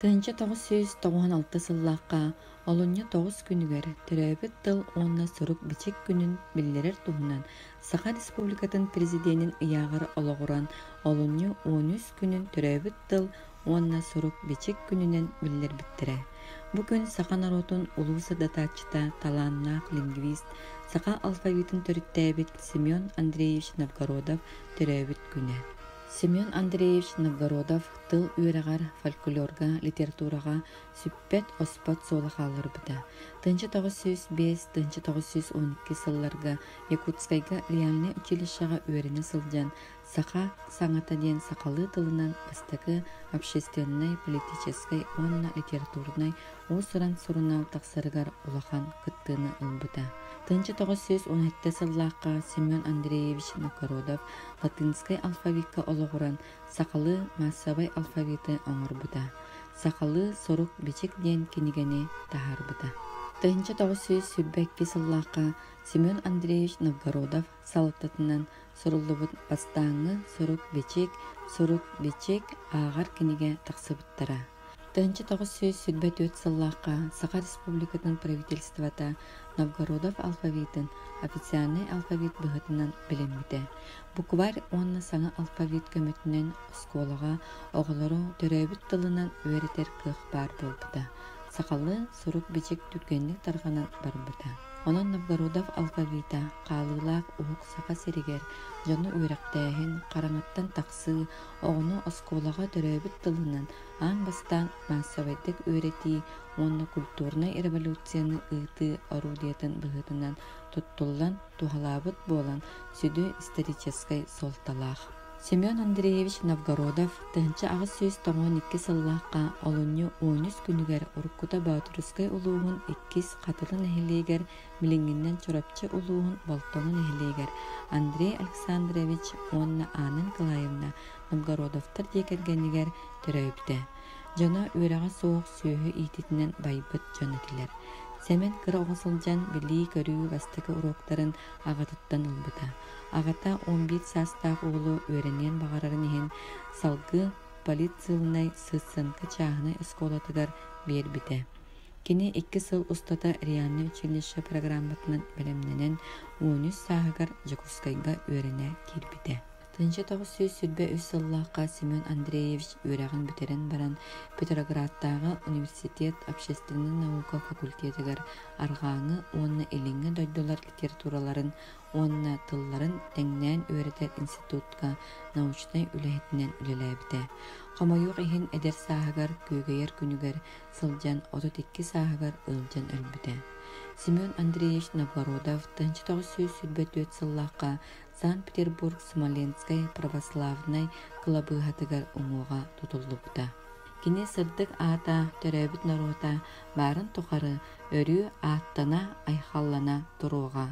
1996 сыллаахха олунньу 9 күнүгэр Төрөөбүт тыл уонна сурук-бичик күнүн биллэрэр туһунан Саха Республикатын Президенин ыйааҕар олоҕуран олунньу 13 күнүн Төрөөбүт тыл уонна сурук-бичик күнүнэн биллэрбиттэрэ. Бу күн саха норуотун улуу сырдатааччыта, талааннаах лингвист, саха алфавитын төрүттээбит Семен Андреевич Новгородов төрөөбүт күнэ. Семен Андреевич Новгородов тыл үөрэҕэр, фольклорга, литератураҕа сүппэт-оспот суола хаалларбыта. 1905-1912 сылларга Якутскайга реальнай училищеҕа үөрэнэ сылдьан «Саха саҥата» диэн сахалыы тылынан бастакы общественнай, политическай уонна литературнай уус-уран сурунаал тахсарыгар улахан кыттыыны ылбыта. 1917 сыллаахха Семен Андреевич Новгородов латинскай алфавикка олоҕуран сахалыы маассабай алфавиты оҥорбута, «Сахалыы сурук-бичик» диэн кинигэни таһаарбыта. 1922 сыллаахха Семен Андреевич Новгородов салалтатынан суруллубут бастааҥҥы сурук-бичик, сурук-бичик ааҕар кинигэ тахсыбыттара. 1924 сыллаахха Саха Республикатын правительствота Новгородов алфавитын официальнай алфавит быһыытынан билиммитэ. Букварь уонна саҥа алфавит көмөтүнэн оскуолаҕа оҕолору төрөөбүт тылынан үөрэтэр кыах баар буолбута. Сахалыы сурук-бичик түргэнник тарҕанан барбыта. Онон Новгородов алфавита хаалыылаах уһук Саха сиригэр дьону үөрэхтээһин, хараҥаттан тахсыы, оҕону оскуолаҕа төрөөбүт тылынан аан бастаан маассабайдык үөрэтии уонна культурнай революцияны ыытыы орудиетын быһыытынан туттуллан туһалаабыт буолан сүдү историческай суолталаах. Семен Андреевич Новгородов 1892 сыллаахха олунньу 13 күнүгэр уруккута Боотурускай улууһун иккис Хатылы нэһилиэгэр билиҥҥинэн Чурапчы улууһун Болтоҥо нэһилиэгэр Андрей Александрович уонна Анна Николаевна Новгородовтар дьиэ кэргэнигэр төрөөбүтэ. Дьоно үөрэҕэ суох сүөһү иитиитинэн байбыт дьон этилэр. Сэмэн кыра оҕо сылдьан билии-көрүү бастакы уруоктарын аҕатыттан ылбыта. Аҕата 11 саастаах уолу үөрэниэн баҕарарын иһин салгыы политсыылынай сыссыанка чааһынай оскуолатыгар биэрбитэ. Кини икки сыл устата реальнай училище программатынан бэлэмнэнэн 13 сааһыгар Дьокуускайга үөрэнэ киирбитэ. 1923 сыллаахха Семен Андреевич үөрэҕин бүтэрэн баран Петроградтааҕы университет общественнай наука факультетыгар арҕааҥы уонна илиҥҥи дойдулар литератураларын уонна тылларын тэҥнээн үөрэтэр институтка научнай үлэһитинэн үлэлээбитэ. Хомойуох иһин эдэр сааһыгар күөгэйэр күнүгэр сылдьан 32 сааһыгар ыалдьан өлбүтэ. Семен Андреевич Новгородов 1924 сыллаахха Санкт-Петербург Смоленскай православнай кылабыыһатыгар уҥуоҕа тутуллубута. Кини сырдык аата төрөөбүт норуота баарын тухары өрүү ааттана, айхаллана туруоҕа.